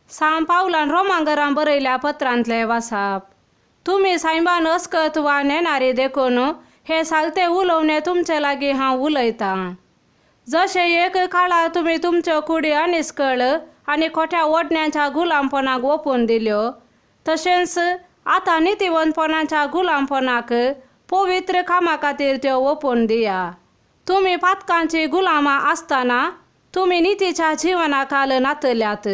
सां पावलान रोमांगरां बरयल्या पत्रांतले वासाप. तुमी सायबान अस्कत वा नेणारी देखून हे सालते उलोवणे तुमचे लागीं हांव उलयतां. जशें एक काळार तुमी तुमच्यो कुडी अनिस्कळ आनी खोट्या ओडण्यांच्या गुलामपणाक ओपून दिल्यो, तशेंच आतां नितीवंतपणाच्या गुलामपणाक पवित्र कामा खातीर त्यो ओपून दिया. तुमी पातकांची गुलामां आसतना तुमी नितीच्या जिवना खाल नातल्यात.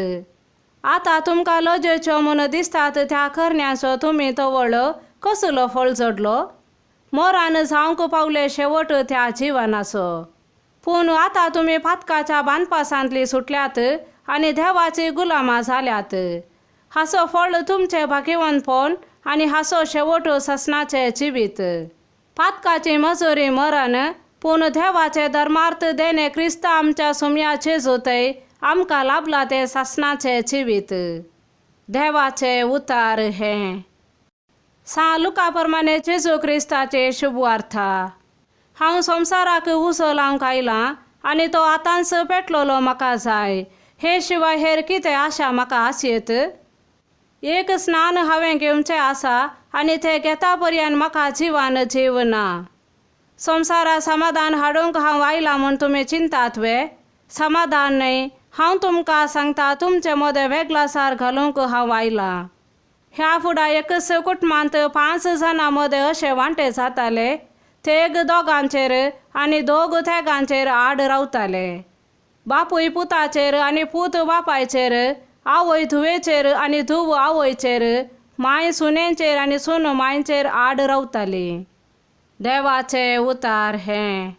आतां तुमकां लजेच्यो म्हूण दिसतात त्या करण्यांचो तुमी तवळ कसलो फळ जोडलो? मोरान जावंक पावले शेवट त्या जिवनाचो. पूण आतां तुमी पातकाच्या बांदपासांतली सुटल्यात आनी देवाची गुलामां जाल्यात. हाचो फळ तुमचें भाग्यवंतपण आनी हाचो शेवट ससनाचें जिवीत. पातकाची मजुरी मरण, पूण देवाचें धर्मार्थ देणे क्रिस्त आमच्या सुमया जेजूतय आमकां लाभला तें सासणाचें जिवीत. देवाचें उतार हें. सां लुका प्रमाणे जेजू क्रिस्ताचे शुभवार्ता. हांव संवसाराक उजो लावंक आयलां आनी तो आतांच पेटलोलो म्हाका जाय. हे शिवाय हेर कितें आशा म्हाका आसयेत? एक स्नान हांवें घेवचें आसा आनी तें घेता पर्यंत म्हाका जिवान जीव ना. संवसारात समाधान हाडूंक हांव आयलां म्हूण तुमी चिंतात वे? समाधान न्हय, हांव तुमकां सांगता, तुमचे मदें वेगळासार घालूंक हांव आयलां. ह्या फुडा एकच कुटुंबांत 5 जाणां मदें अशे वांटे जाताले, तेग दोगांचेर आनी दोग तेगांचेर आड रावताले. बापूय पुताचेर आनी पूत बापायचेर, आवय धुवेचेर आनी धूव आवयचेर, मांय सुनेचेर आनी सून मांयचेर आड रावताली. देवाचें उतार हें.